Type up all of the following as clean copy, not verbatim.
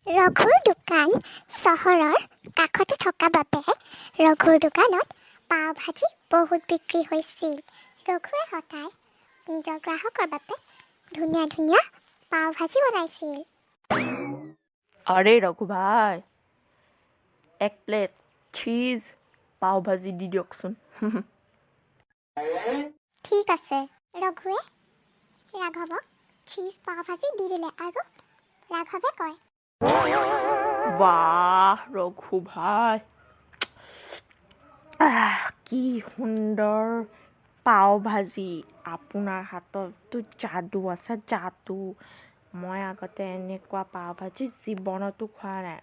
ৰঘুৰ দোকান চহৰৰ কাষতে থকা বাবে ৰঘুৰ দোকানত পাও ভাজি বহুত বিক্ৰী হৈছিল। ৰঘুৱে সদায় নিজৰ গ্ৰাহকৰ বাবে ধুনীয়া ধুনীয়া পাও ভাজি বনাইছিল। আৰে ৰঘু ভাই, এক প্লেট চীজ পাও ভাজি দি দিয়কচোন। ঠিক আছে। ৰঘুৱে ৰাঘৱক চীজ পাও ভাজি দি দিলে আৰু ৰাঘৱে কয়, বাহ ৰঘু ভাই, আহ, কি সুন্দৰ পাও ভাজি! আপোনাৰ হাতততো যাদু আছে, যাদু। মই আগতে এনেকুৱা পাও ভাজি জীৱনতো খোৱা নাই।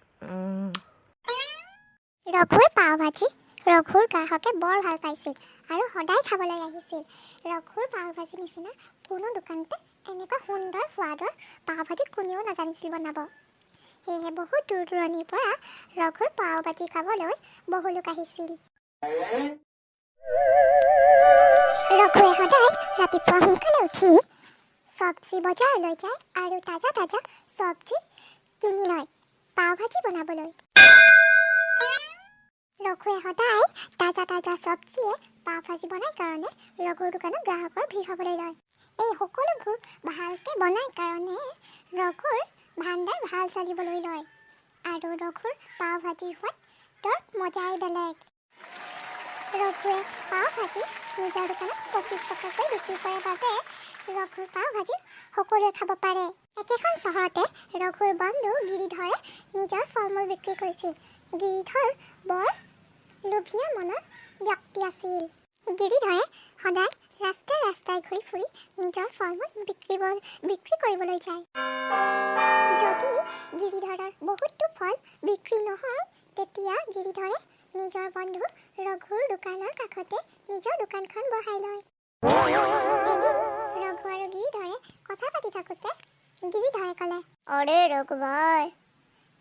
ৰঘুৰ পাও ভাজি ৰঘুৰ গ্ৰাহকে বৰ ভাল পাইছিল আৰু সদায় খাবলৈ আহিছিল। ৰঘুৰ পাও ভাজি নিচিনা কোনো দোকানতে এনেকুৱা সুন্দৰ সোৱাদৰ পাও ভাজি কোনেও নাজানিছিল বনাব। সেয়েহে বহুত দূৰ দূৰণিৰ পৰা ৰঘুৰ পাও ভাজি খাবলৈ বহু লোক আহিছিল। ৰঘুৱে সদায় ৰাতিপুৱা সোনকালে উঠি চব্জি বজাৰলৈ যায় আৰু তাজা তাজা চব্জি কিনি লয় পাও ভাজি বনাবলৈ। ৰঘুৱে সদায় তাজা তাজা চব্জিয়ে পাও ভাজি বনাই কাৰণে ৰঘুৰ দোকানত গ্ৰাহকৰ ভিৰ হ'বলৈ লয়। এই সকলোবোৰ ভালকৈ বনাই কাৰণে ৰঘুৰ ভাণ্ডাৰ ভাল চলিবলৈ লয় আৰু ৰঘুৰ পাও ভাজিৰ সোৱাদৰ মজাই বেলেগ। ৰঘুৱে পাও ভাজি নিজৰ দোকানত 25 টকাকৈ বিক্ৰী কৰে বাবে ৰঘুৰ পাও ভাজি সকলোৱে খাব পাৰে। একেখন চহৰতে ৰঘুৰ বন্ধু গিৰিধৰে নিজৰ ফল মূল বিক্ৰী কৰিছিল। গিৰিধৰ বৰ লোভীয়া মনৰ ব্যক্তি আছিল। গিৰিধৰে সদায় ৰাস্তাই ৰাস্তাই ঘূৰি ফুৰি নিজৰ ফল মূল বিক্ৰী কৰিবলৈ যায়। যদি গিৰিধৰৰ বহুতো ফল বিক্ৰী নহয়, তেতিয়া গিৰিধৰে নিজৰ বন্ধু ৰঘুৰ দোকানৰ কাষতে নিজৰ দোকানখন বহাই লয়। এদিন ৰঘু আৰু গিৰিধৰে কথা পাতি থাকোঁতে গিৰিধৰে ক'লে, আৰে ৰঘু ভাই,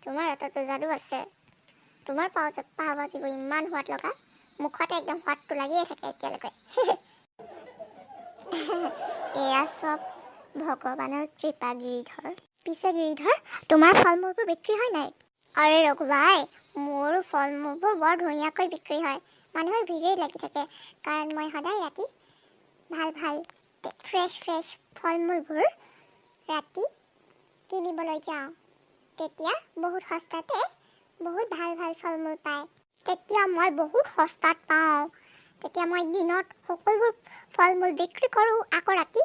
তোমাৰ হাততো যাদু আছে। তোমাৰ পাও ভাজিবোৰ ইমান সোৱাদ লগা, মুখতে একদম সোৱাদটো লাগিয়ে থাকে এতিয়ালৈকে। এয়া চব ভগৱানৰ কৃপা, গিৰিধৰ। পিছে গিৰিধৰ, তোমাৰ ফল মূলবোৰ বিক্ৰী হয় নাই? আৰে ৰঘু ভাই, মোৰ ফল মূলবোৰ বৰ ধুনীয়াকৈ বিক্ৰী হয়। মানুহৰ ভিৰেই লাগি থাকে, কাৰণ মই সদায় ৰাতি ভাল ভাল ফ্ৰেছ ফ্ৰেছ ফল মূলবোৰ ৰাতি কিনিবলৈ যাওঁ। তেতিয়া বহুত সস্তাতে বহুত ভাল ভাল ফল মূল পায়। তেতিয়া মই বহুত সস্তাত পাওঁ। তেতিয়া মই দিনত সকলোবোৰ ফল মূল বিক্ৰী কৰোঁ, আকৌ ৰাতি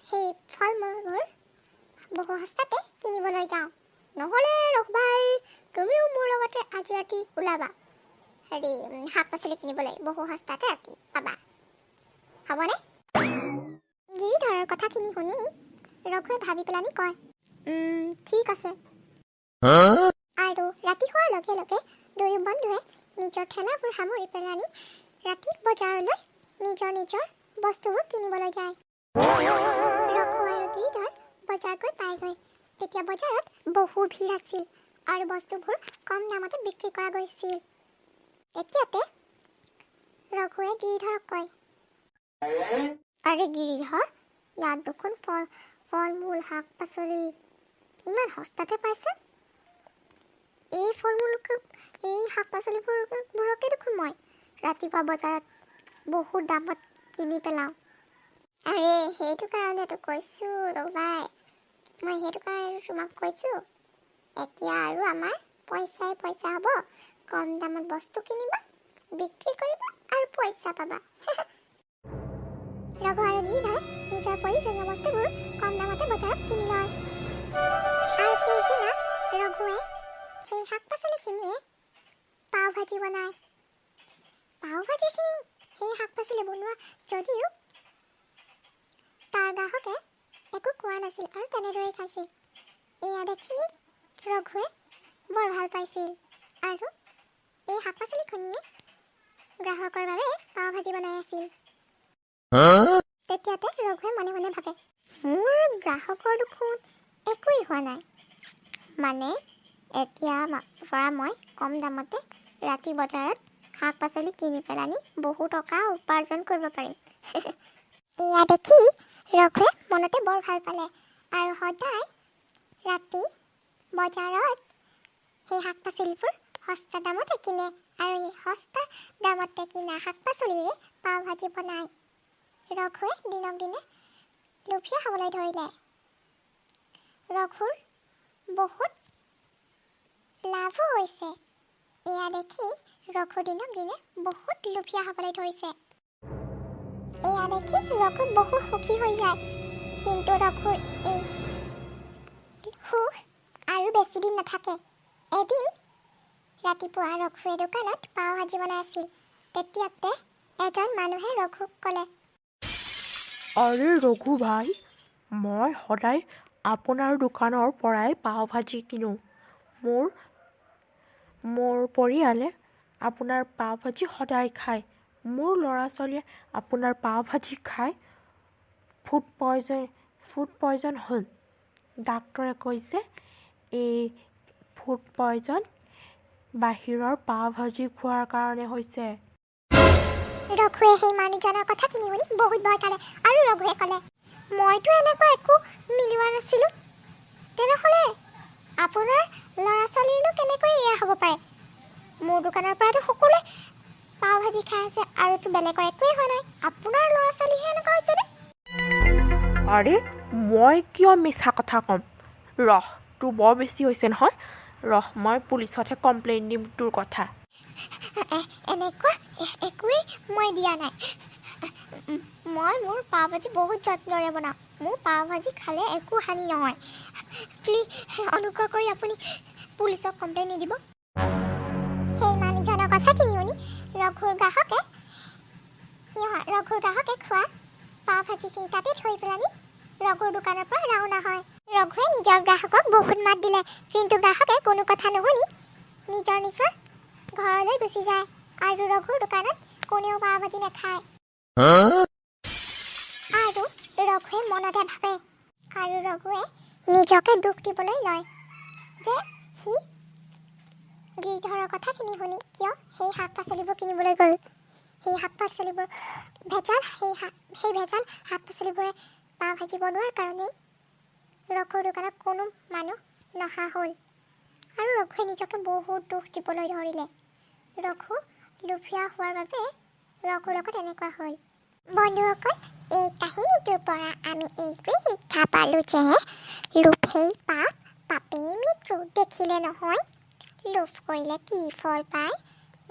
সেই ফল মূলবোৰ বহু সস্তাতে কিনিবলৈ যাওঁ। নহ'লে ৰঘুভাই, তুমিও মোৰ লগতে আজি ৰাতি ওলাবা, হেৰি শাক পাচলি কিনিবলৈ। বহু সস্তাতে ৰাতি পাবা, হ'বনে? গিৰিধৰৰ কথাখিনি শুনি ৰঘুৱে ভাবি পেলানি কয়, "ঠিক আছে।" আৰু ৰাতি হোৱাৰ লগে লগে দুয়ো বন্ধুৱে নিজৰ ঠেলাবোৰ সামৰি পেলানি ৰাতি বজাৰলৈ নিজৰ নিজৰ বস্তুবোৰ কিনিবলৈ যায়। ৰঘু আৰু গিৰিধৰ বজাৰ গৈ পায়গৈ। তেতিয়া বজাৰত বহু ভিৰ আছিল আৰু বস্তুবোৰ কম দামতে বিক্ৰী কৰা গৈছিল। তেতিয়াতে ৰঘুৱে গিৰিধৰক কয়, আৰে গিৰিধৰ, ইয়াত দেখোন ফল ফল মূল, শাক পাচলি ইমান সস্তাতে পাইছে। এই ফল মূলকে, এই শাক পাচলিবোৰকে দেখোন মই ৰাতিপুৱা বজাৰত বহুত দামত কিনি পেলাওঁ। আৰে, সেইটো কাৰণেতো কৈছোঁ ৰঘুভাই, মই সেইটো কাৰণে তোমাক কৈছোঁ। এতিয়া আৰু আমাৰ পইচাই পইচা হ'ব। কম দামত বস্তু কিনিবা, বিক্ৰী কৰিবা আৰু পইচা পাবা। ৰঘু আৰু গিৰিধৰে নিজৰ প্ৰয়োজনীয় বস্তুবোৰ কম দামতে বজাৰত কিনি লয় আৰু পিছদিনা ৰঘুৱে সেই শাক পাচলিখিনিয়ে পাও ভাজি বনায়। পাও ভাজিখিনি সেই শাক পাচলি বনোৱা যদিও তাৰ গ্ৰাহকে একো কোৱা নাছিল আৰু তেনেদৰেই খাইছিল। এয়া দেখি ৰঘুৱে বৰ ভাল পাইছিল আৰু এই শাক পাচলিখিনিয়ে গ্ৰাহকৰ বাবে পাও ভাজি বনাই আছিল। তেতিয়াতে ৰঘুৱে মনে মনে ভাবে, মোৰ গ্ৰাহকৰ দেখোন একোৱেই হোৱা নাই। মানে এতিয়া পৰা মই কম দামতে ৰাতি বজাৰত শাক পাচলি কিনি পেলানি বহু টকা উপাৰ্জন কৰিব পাৰিম। এয়া দেখি ৰঘুৱে মনতে বৰ ভাল পালে আৰু সদায় ৰাতি বজাৰত সেই শাক পাচলিবোৰ সস্তা দামতে কিনে আৰু এই সস্তা দামতে কিনা শাক পাচলিৰে পাও ভাজি বনায়। ৰঘুৱে দিনক দিনে লুভীয়া হ'বলৈ ধৰিলে। ৰঘুৰ বহুত লাভো হৈছে। এয়া দেখি ৰঘু দিনক দিনে বহুত লুভীয়া হ'বলৈ ধৰিছে। এয়া দেখি ৰঘু বহু সুখী হৈ যায়। কিন্তু ৰঘুৰ এই সুখ আৰু বেছি দিন নাথাকে। এদিন ৰাতিপুৱা ৰঘুৱে দোকানত পাও ভাজি বনাই আছিল। তেতিয়াতে এজন মানুহে ৰঘুক ক'লে, আৰে ৰঘু ভাই, মই সদায় আপোনাৰ দোকানৰ পৰাই পাও ভাজি কিনো। মোৰ পৰিয়ালে আপোনাৰ পাও ভাজি সদায় খায়। মোৰ ল'ৰা ছোৱালীয়ে আপোনাৰ পাও ভাজি খাই ফুড পয়জন হ'ল। ডাক্তৰে কৈছে, এই ফুড পয়জন বাহিৰৰ পাও ভাজি খোৱাৰ কাৰণে হৈছে। ৰঘুৱে সেই মানুহজনৰ কথাখিনি শুনি বহুত ভয় খালে আৰু ৰঘুৱে ক'লে, মইতো এনেকুৱা একো মিলোৱা নাছিলোঁ। তেনেহ'লে আপোনাৰ ল'ৰা ছোৱালীৰনো কেনেকৈ এয়া হ'ব পাৰে? মোৰ দোকানৰ পৰাতো সকলোৱে পাও ভাজি খাই আছে আৰুতো বেলেগৰ একোৱেই হোৱা নাই। আপোনাৰ ল'ৰা ছোৱালীহে এনেকুৱা হৈছেনে? আৰে, মই কিয় মিছা কথা ক'ম? ৰহ, তোৰ বৰ বেছি হৈছে নহয়। ৰহ, মই পুলিচতহে কমপ্লেইন দিম তোৰ কথা। এনেকুৱা একোৱেই মই দিয়া নাই। মই মোৰ পাও ভাজি বহুত যত্নৰে বনাওঁ। মোৰ পাও ভাজি খালে একো হানি নহয়। প্লিজ, অনুগ্ৰহ কৰি আপুনি পুলিচক কমপ্লেইন নিদিব। সেই মানুহজনৰ কথাখিনি শুনি ৰঘুৰ গ্ৰাহকে খোৱা পাও ভাজিখিনি তাতে থৈ পেলানি ৰঘুৰ দোকানৰ পৰা ৰাওনা হয়। ৰঘুৱে নিজৰ গ্ৰাহকক বহুত মাত দিলে, কিন্তু গ্ৰাহকে কোনো কথা নুশুনি নিজৰ নিজৰ ঘৰলৈ গুচি যায় আৰু ৰঘুৰ দোকানত কোনেও পাও ভাজি নাখায়। আৰু ৰঘুৱে মনতে ভাবে আৰু ৰঘুৱে নিজকে দুখ দিবলৈ লয় যে সি গিৰিধৰৰ কথাখিনি শুনি কিয় সেই শাক পাচলিবোৰ কিনিবলৈ গ'ল। সেই শাক পাচলিবোৰ ভেজাল। সেই ভেজাল শাক পাচলিবোৰে পাও ভাজি বনোৱাৰ কাৰণেই ৰঘুৰ দোকানত কোনো মানুহ নহা হ'ল আৰু ৰঘুৱে নিজকে বহুত দুখ দিবলৈ ধৰিলে। ৰঘু লুভীয়া হোৱাৰ বাবে ৰঘুৰ লগত এনেকুৱা হ'ল। বন্ধুসকল, এই কাহিনীটোৰ পৰা আমি এইটোৱেই শিক্ষা পালোঁ যে লোভেই পাপ, পাপেই মৃত্যু। দেখিলে নহয়, লোভ কৰিলে কি ফল পায়?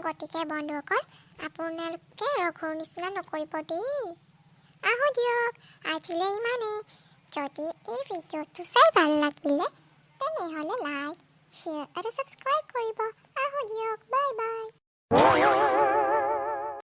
গতিকে বন্ধুসকল, আপোনালোকে ৰঘুৰ নিচিনা নকৰিব দেই। আহোঁ দিয়ক, আজিলৈ ইমানেই। যদি এই ভিডিঅ'টো চাই ভাল লাগিলে, তেনেহ'লে লাইক, শ্বেয়াৰ আৰু ছাবস্ক্ৰাইব কৰিব।